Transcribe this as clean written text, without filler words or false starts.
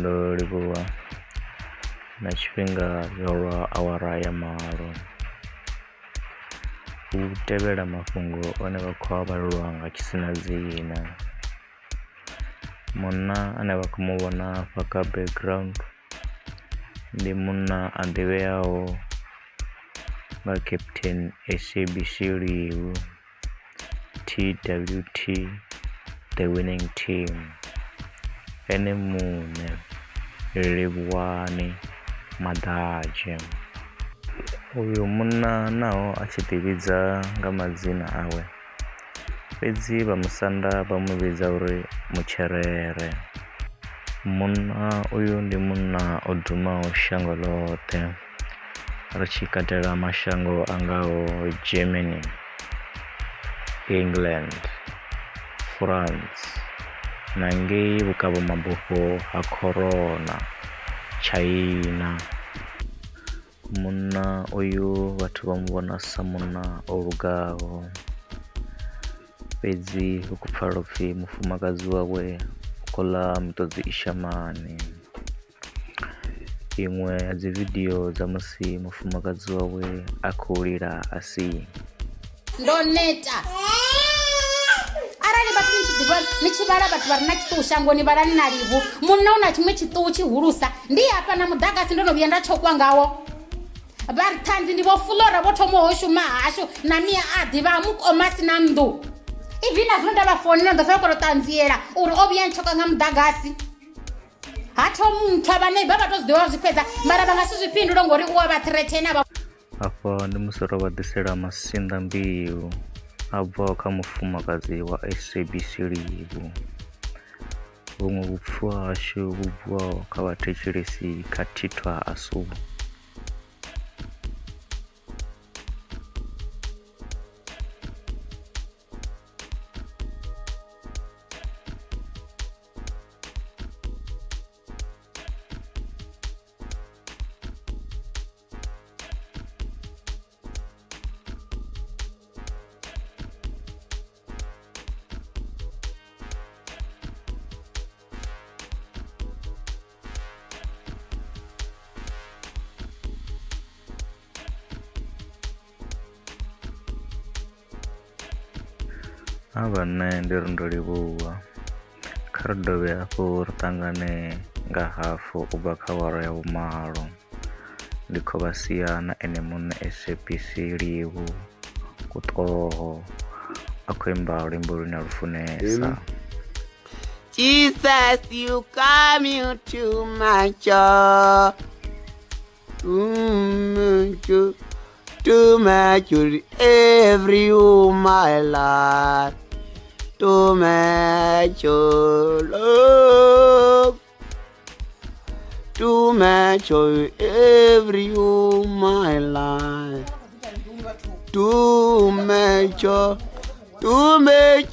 Ndo livhuwa na tshifhinga yo rwa awara ya malo hu tevhela mafhungo ane vha khou a vhalelwa nga tshisina dzina. Munna ane vha khou mu vhona hafha kha background ndi munna a ḓivheaho nga captain SABC Livhu TWT the winning team ene muṋe Livhuwani Maḓadzhe. Uyu munna naho a tshi ḓi vhidza nga madzina awe fhedzi vha musanda vha mu vhidza uri Mutsherere. Munna uyu ndi munna o dumaho shango ḽoṱhe ri tshi katela mashango a ngaho Germany, England, France na ngei vhukavha mabufho ha Corona China. Munna uyu vhathu vha mu vhona sa munna o lugaho fhedzi hu khou pfala upfhi mufumakadzi wawe u khou ḽa miṱodzi i shamani. Iṅwe ya dzi vidio dza musi mufumakadzi wawe a khou lila a si Ndo neta. Arali vhathu ni tshi ḓivha ni tshi vhala vhathu vha re na tshiṱuhu shangoni vhalani na Livhu. Munna u na tshiṅwe tshiṱuhu tshihulusa. Ndi hafha na muḓagasi ndo no vhuya nda tshokwa ngawo. Vha ri ṱhanzi ndi vho Fulora vho thomaho shuma hashu na mia a ḓivha mukoma a si na nnḓu. Even na zwino nda vha founela ndo pfa vha khou tou ṱanziela uri o vhuya ntshoka nga muḓagasi. Ha thomi nthwa vhane vha vha to zwi ḓivha vha zwi fhedza mara vha nga si zwi fhindule ngori u a vha threaten vha. Afha ndi musi ro vha ḓisela masinḓa mbilu a bvaho kha mufumakadzi wa SABC Livhu. Vhuṅwe vhupfiwa hashu vhu bvaho kha vhathetshelesi kha Thithwa Asu. A vha nṋe ndi ri ndo livhuwa kha ri dovhe hafhu ri ṱangane nga hafu ubva kha awara ya vhumalo ndi khou vha sia na ene muṋe SABC Livhu kuṱoho a khou imba luimbo lune a lu funesa. Jesus, you come into my joy. To my joy, every my life. To my joy, love. To my joy, every my life. To my joy, to my